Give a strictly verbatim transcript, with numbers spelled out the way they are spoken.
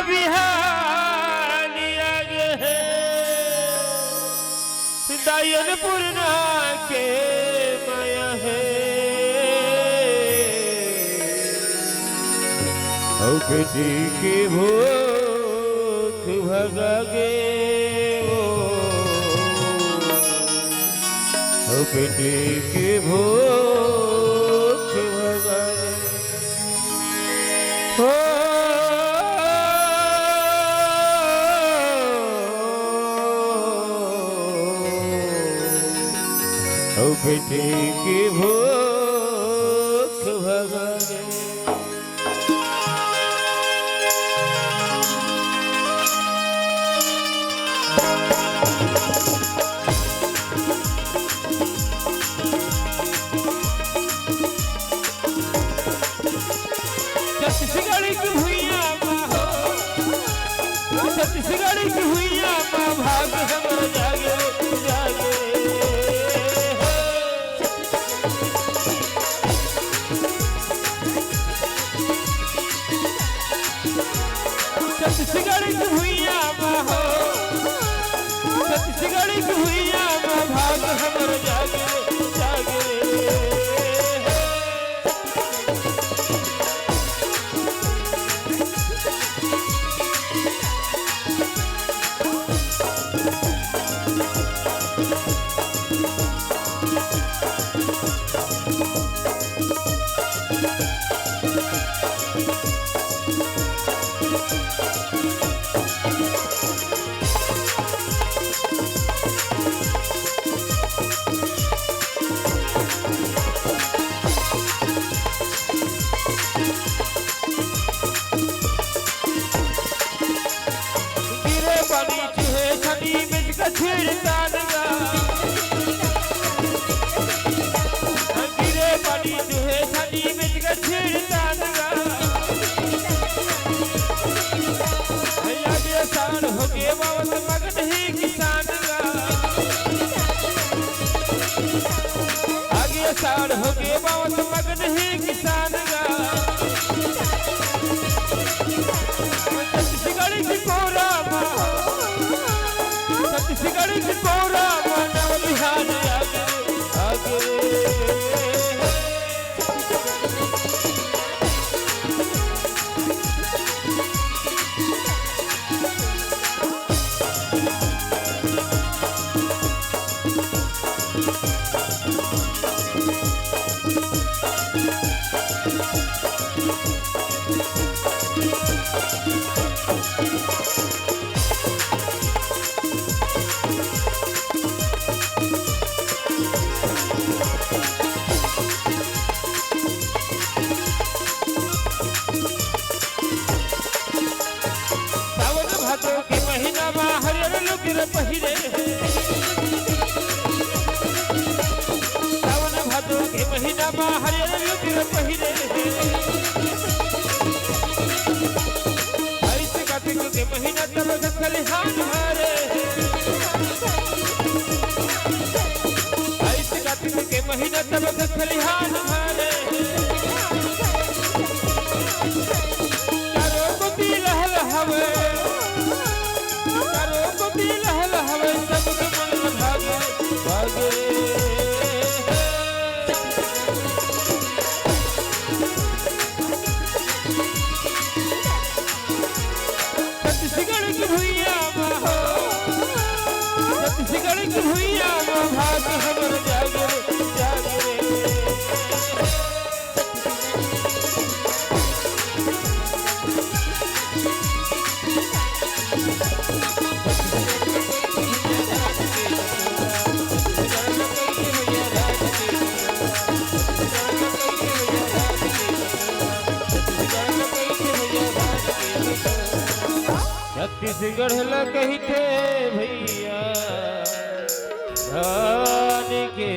बिहान आगे हे, दाई अन्नपूर्णा के मया हे। अउ बेटी के भूख भगागे ओ, अउ बेटी के भूख भगागे। ओ, अउ बेटी के भूख भगागे। छत्तीसगढ़ के भुइयां मा हो, छत्तीसगढ़ के भुइयां मा भाग हमर जागे रे, जागे रे। छत्तीसगढ़ के भुइयां मा हो, छत्तीसगढ़ के भुइयां मा भाग हमर जागे रे, जागे रे। गिरे पानी चुहे छानी में कछेर तान गा। गिरे पानी चुहे छानी में कछेर तान गा। आगे साल होगे बावत मगन ही किसान गा। आगे साल होगे बावत मगन ही किसान गा। छत्तीसगढ़ के कोरा मा, छत्तीसगढ़ के कोरा मा नव बिहान आगे, आगे। सावन भादो के महीना मा हरियर लुगरा पहिरे। सावन भादो के महीना मा हरियर लुगरा पहिरे। आइस कार्तिक के महीना तब खलिहान भरे। आइस कार्तिक के महीना तब खलिहान भरे। चारों कोती लहलहावे, चारों कोती लहलहावे, सबके मन भागे, भागे। छत्तीसगढ़ के भुइयां मा हो, छत्तीसगढ़ के भुइयां मा भाग हमर जागे रे, जागे रे। छत्तीसगढ़ ल कहिथे भैया धान के